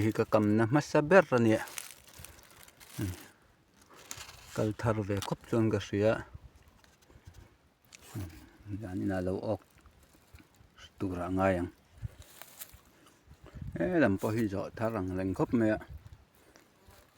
hi ka kamna hmasa ber a nia kal thar ve khawp chuan ka hria zan inah lo awk turah a ngai ang helam pawh hi zawh thar ang reng khawp mai a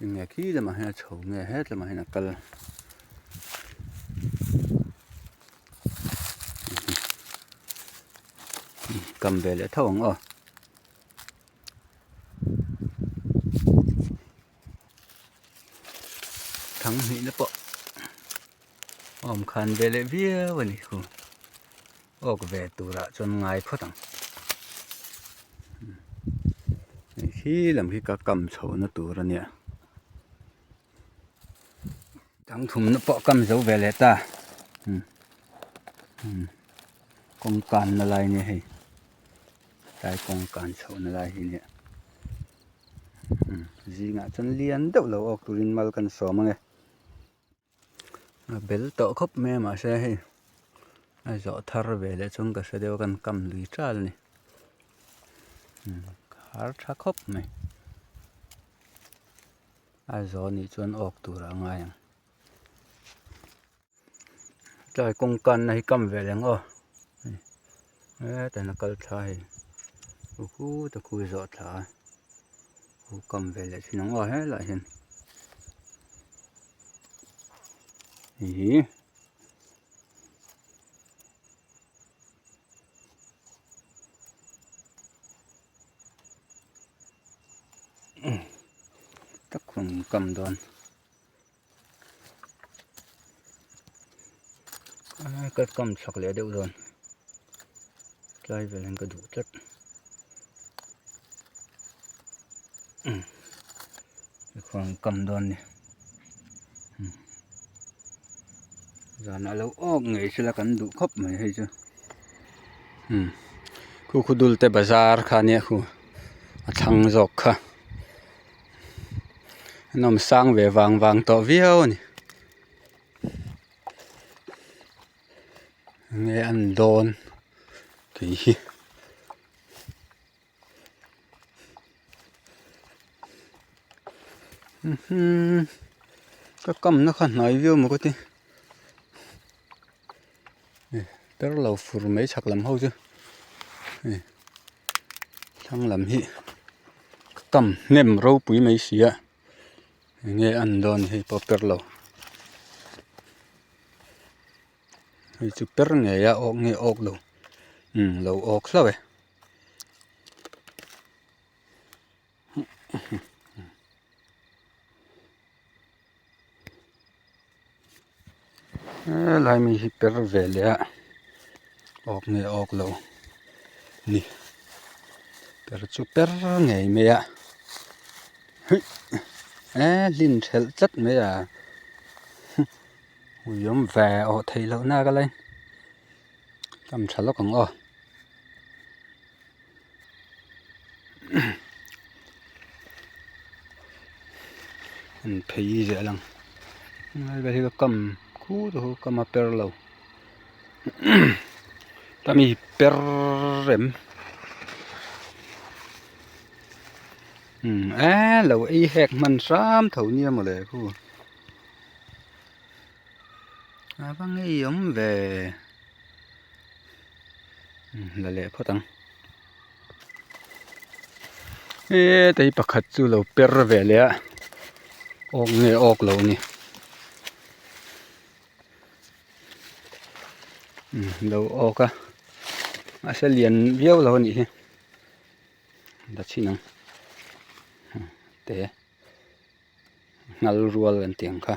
enge khi lamah hian a chho nge het lamah hian a kal kam ve leh tho ang aw. Thang hnih na pawh a awm khan ve leh viau a ni khu awk ve turah chuan ngai phawt ang hei khi lam hi ka kam chho na tur a nia thang thum na pawh kam zo ve leh ta kawng kan na lai nia hei tlai kawng kan chho na lai hi nia. Zingah chuan lian deuh lo awk turin mal kan sawm ange a bel tawh khawp mai a mahse hei a zawh thar ve leh chuan ka hre deuh a kan kam lui ṭal a ni har tha khawp mai a zawh anih chuan awk tur a ngai ang. Tlai kawng kanna hi kam ve leng aw hetah hian a kal thla hei khu ta khu zawh thla a khu kam ve leh thin ang aw helaiah hian hei hi tak kam dawn. Ka kam chak leh deuh dawn tlai vel hian ka duh tlat khuang kam dawn ni zanah lo awk ngei sela kan duh khawp mai hei chu khu khu dul te bazar kha nia khu a thlang zawk kha. An awm sang ve vang vang tawh viau a ni enge an dawn tih hi ka kamna kha hnai viau maw ka ti per lo fur mai chhak lam ho chu hei thlang lam hi ka kam hnem ropui mai si a enge an dawn hei pawh per lo hei chu per ngei a awk nge awk lo umm lo awk hlauh e. Helai mi hi per ve leh a awk nge awk lo ni per chu per ngei mai a hih e hlin thelh tlat mai a ui awm ve awh theih loh na ka lai kam tha lawk ang aw. An phei zel ang helai vel hi ka kam khut a kam a per lo ta mi per rem e lo ei hek hman hram tho nia mawle khu a va ngei awm ve. La leh phawt ang heta hi pakhat chu lo per ve leh a awk nge awk lo a ni lo awk a mahse lian viau lo a nih hi la chhin ang te nghal rual kan tih ang kha.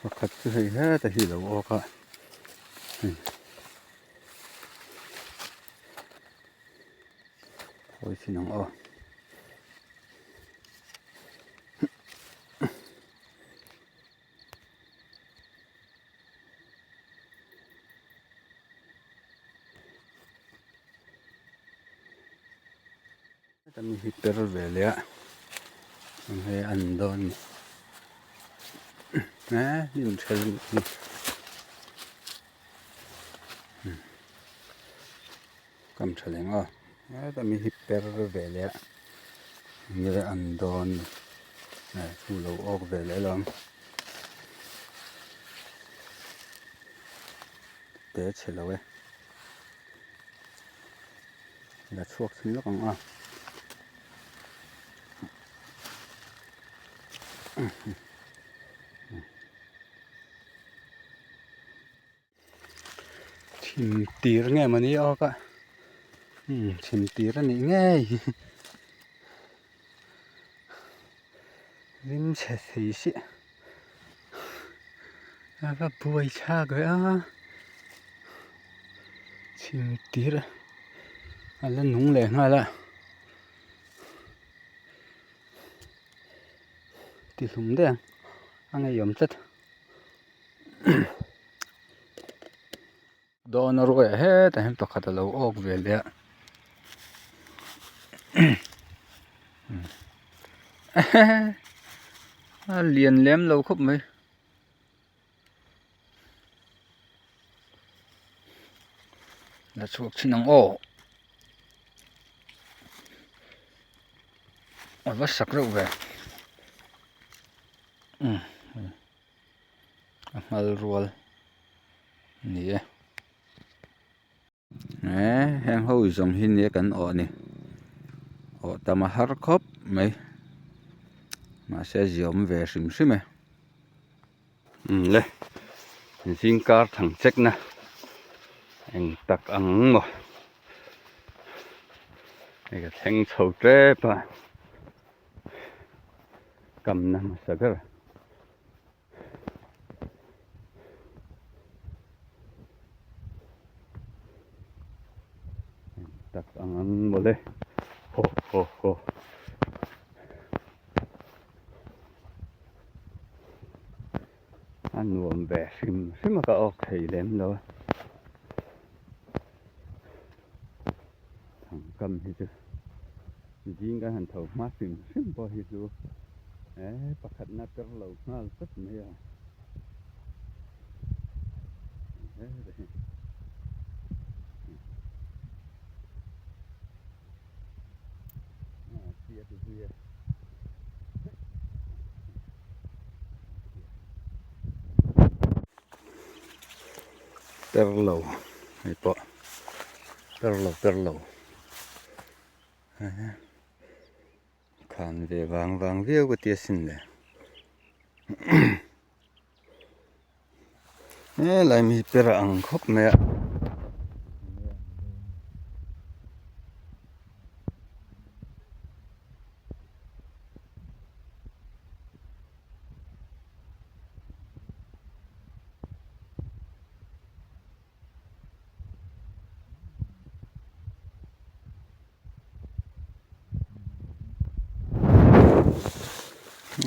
Pakhat chu hei heta hi lo awk a hei hawi chin ang aw. Heta mi hi per ve leh a eng he an dawn ni e hnim ṭhel a nih hi kam ṭha leh ang aw. Heta mi hi per ve leh a nge an dawn ni chu lo awk ve leh lo ang te chhe lo e la chhuak chhin lawk ang a. Chhim tir nge mawni awk a umm chhim tir a nih ngei hi rim chhe thei si a va buai thlak ve a chhim tir a la nung leh nghal a ti hlum daih ang a ngeiawm tlat. Dawn a ruai ah hetah hian pakhat a lo awk ve leh a a lian lem lo khawp mai. La chhuak thin ang aw a va sak reuh ve umm. A nghal rual a ni e eh heng ho zawng hi nia kan awh a ni awh tam a har khawp mai mahse a ziawm ve hrim hrim e umm le zingkar thang chek na eng tak ang maw hei ka thleng chho tep a kamna hmasa ber. Tak ang ang mawle ho ho ho a nuam ve hrim hrim a ka awk thei lem lo a thangkam hi chu zing kan han tho hma hrim hrim pawh hi chu eh pakhatna per lo nghal tlat mai a. Per lo hei pawh per lo per lo khan ve vang vang viau ka ti asin le Helai mi per a ang khawp mai a.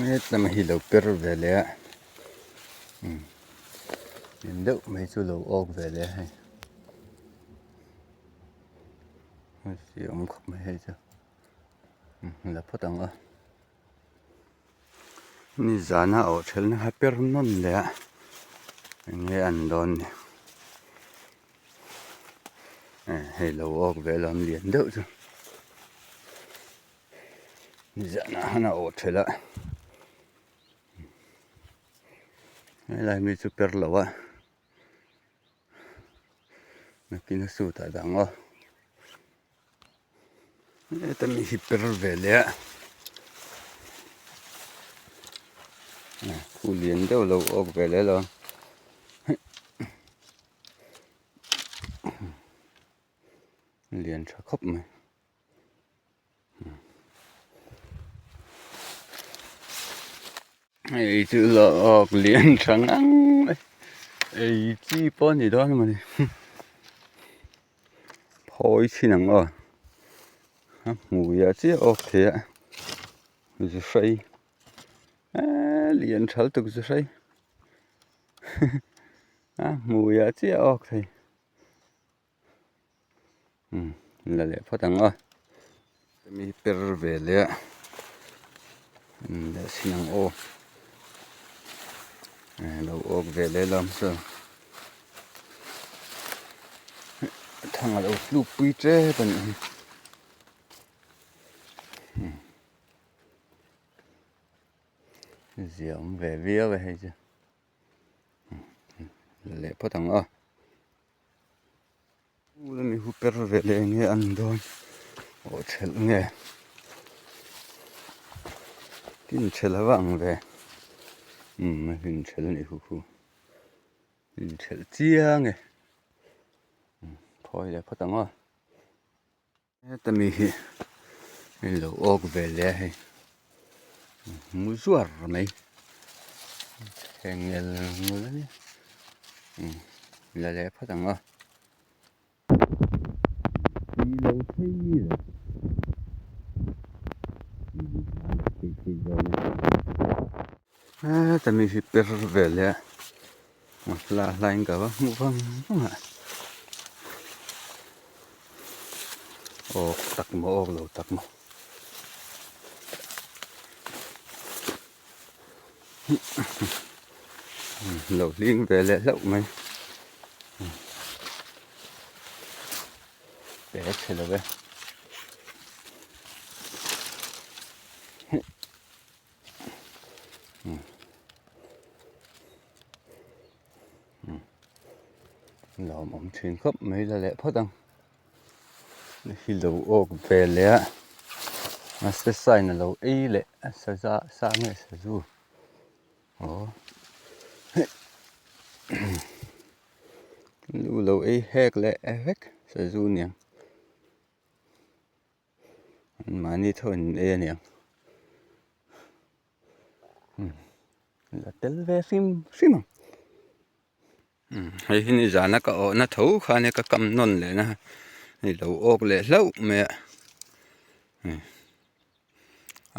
Hetlama hi lo per ve leh a umm in deuh mai chu lo awk ve leh a hei hei awm khawp mai hei chu umm la phawt ang a nizana awh thelna kha per nawn leh a eng nge an dawn ni. Hei lo awk ve lam lian deuh chu nizanah khan a awh thelh a helai mi chu per lo a nakin a suit ah dang aw heta mi hi per ve leh a khu lian deuh lo awk ve leh lo. Lian tha khawp mai. Hei chu lawk lian tha ngang mai. Ei chi pawh a ni dawn a mawni. Phawi chhin ang aw. A hmuiah chiah awk thei a. Zu hrei. Eee lian tha lutuk zu hrei. A hmuiah chiah awk thei umm la leh phawt ang aw mi per ve leh a leh sin ang aw lo awk ve leh lam chu thang a lo tluk pui tep a nih hi. Zia awm ve viau e hei chu. La leh phawt ang aw. Ula mi hu per ve leh nge an dawn aw thelh nge tin thelh a va ang ve umm in thelh a nih hu hu in thelh chiang e phawi leh phawt ang aw. Heta mi hi hei lo awk ve leh a hei mu zuar mai heng ngel ngul a nia la leh phawt ang aw tui lo phei lo heta mi hi per ve leh a hla hlain ka va hmuh vang vang a awk tak maw awk lo tak maw lo hling ve leh hlauh mai pe chhe lo ve. Lawm awm thin khawp mai la leh phawt ang hi lo awk ve leh a mahse sign a lo ei leh a saza sa nge sazu aw lu lo ei hek leh vek sazu niang. Mahni tho in ei a niang la tel ve hrim hrim ang hei hi nizana ka awhna tho kha ania ka kam nawn leh na hei lo awk leh hlauh mai a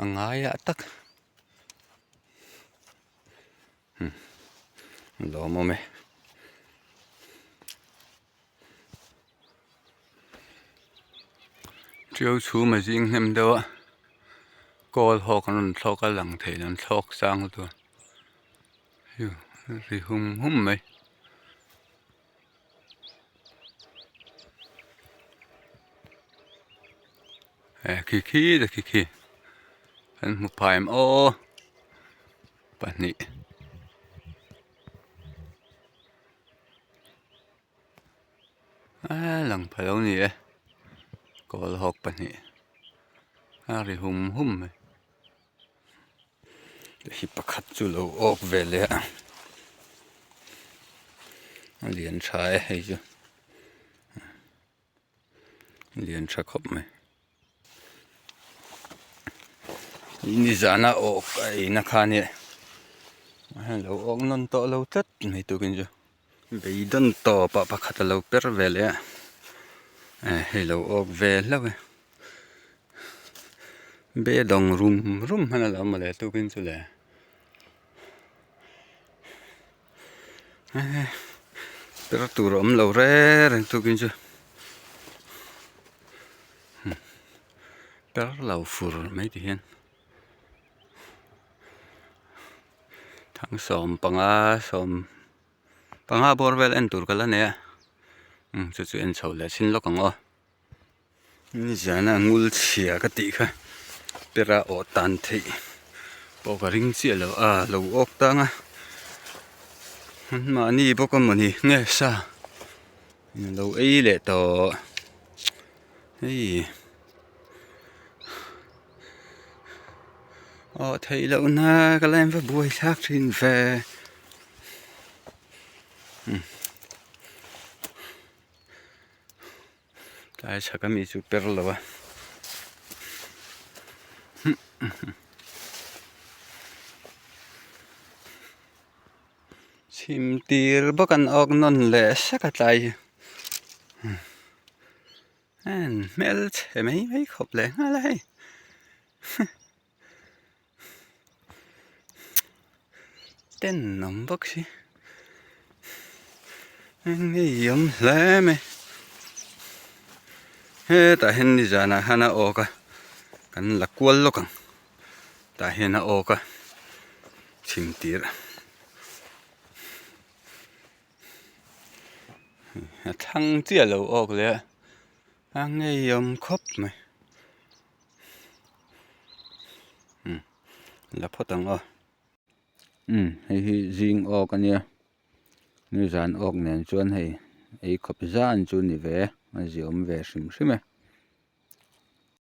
a ngaiah tak lawmawm e. Tiau chhum a zing hnem deuh a kawl hawk an rawn thlawk a lang thei lo an thlawk sang lutuk a ri hum hum mai. Eh khi khi ta khi khi kan hmu phai em aw pahnih. A lang pha lo ni e kawl hawk pahnih a ri hum hum mai hi pakhat chu lo awk ve leh a a lian tha e hei chu lian tha khawp mai nizana awk a eina kha nia lo awk nawn tawh lo tlat mai tukin chu beidawn tawp ah pakhat a lo per ve leh a hei lo awk ve hlauh e beidawng rum rum hman a lo awm mawle tukin chu le. Per tur a awm lo reng reng tukin chu per lo fur mai ti hian thangsawm panga sawm panga bawr vel en tur ka la nei a chu chu en chho leh chin lawk ang aw. Nizana ngul chhia ka tih kha pera awh tan theih pawh ka ring chiah lo a lo awk tang a mahni bawk a mawni nge sa lo ei leh tawh hei awh theih loh na ka la en va buai thlak thin ve. Tlai chhak ami chu per lo a chhim tir bawk an awk nawn leh sek a tlai hi an hmelchhe mai mai khawp leh nghal a hei. Ten awm bawk si ngei awm hle mai hetah hian nizanah khan a awk a kan la kual lawk ang tah hian a awk a chhim tir a thlang chiah lo awk leh a a ngei awm khawp mai. La phawt ang aw. Umm hei hi zing awk a nia nizan awk nen chuan hei ei khawp zan chu ni ve a ziawm ve hrim hrim e.